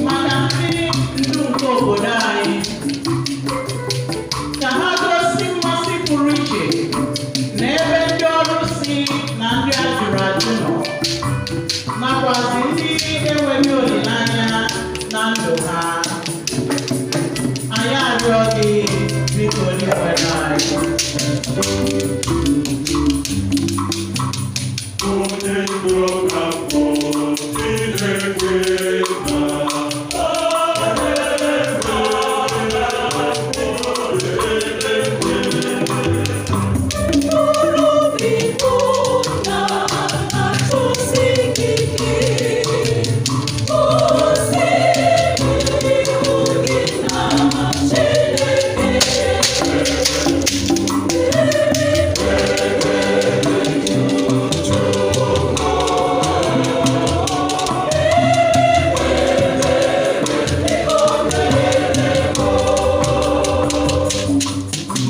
Maka ndị ndu nke obodo anyị, ka ha gosi mmasị pụrụ iche n'ebe ndị ọrụ si na ndị a jụrụ ajụ nọ, nakwazi ndị enweghị olileanya na ndụ ha, anyị arịọ gị, biko, Dinwenụ anyị. Onye ndu ka mbụ Chineke na Obi na na-achọsi ike, gosi ihu gị na Chineke.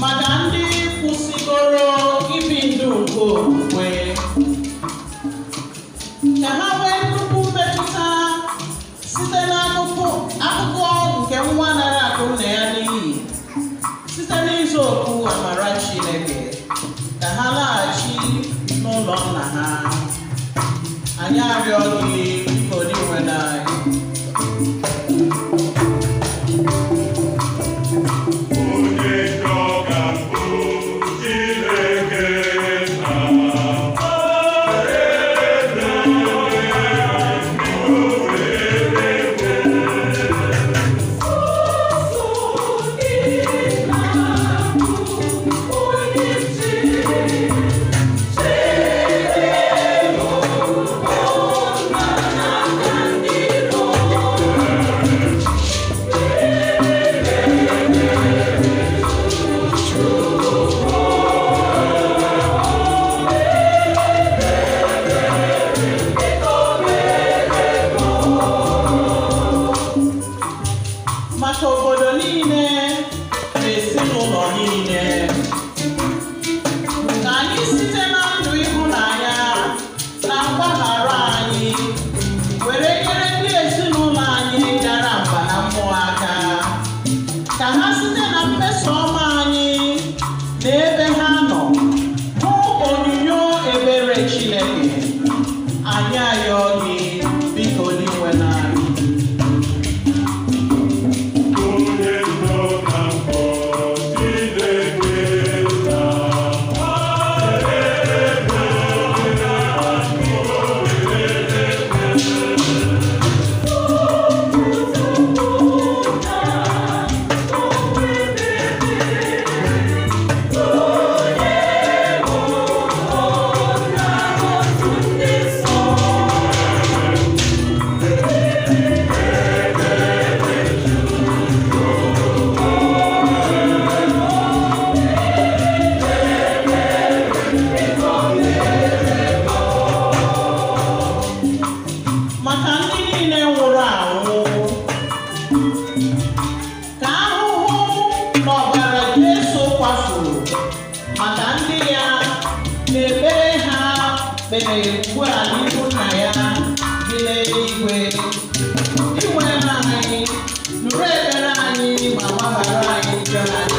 Maka ndị kwụsịgoro ibi ndụ nke okwukwe, ka ha nwee nnukwu mmetụta site n'akụkọ akụkọ nke nwa nara akụ nna ya n'iyi, site n'izu okwu amara Chineke, ka ha laghachi n'ụlọ nna ha, anyị arịọ gị, biko, Dinwenụ anyị. Onye ndu ka mbụ Chineke na. Sọ gị na-abụ onye nche, chebe m n'aka ndị iro. Maka obodo niile na ezinụlọ niile, ka anyị site na ndụ ịhụnanya na mgbaghara anyị were nyere ndị ezinụlọ anyị dara mba na mmụọ aka, ka ha site na mmeso ọma anyị na ebe ha nọ hụ onyinyo ebere Chineke, anyị ayọ gị, biko, Dinwenụ anyị. Onye ndu ka mbụ Chineke na. Ndị nsọ. Maka ndị niile nwụrụ anwụ, ka ahụhụ na ọbara Jesu kwafuru maka ndị ya na ekpere ha kpere ugbu a n'ihu nna ya dị n'eluigwe, Dinwenụ anyị, nụrụ ekpere anyị ma gbaghara anyị njọ anyị.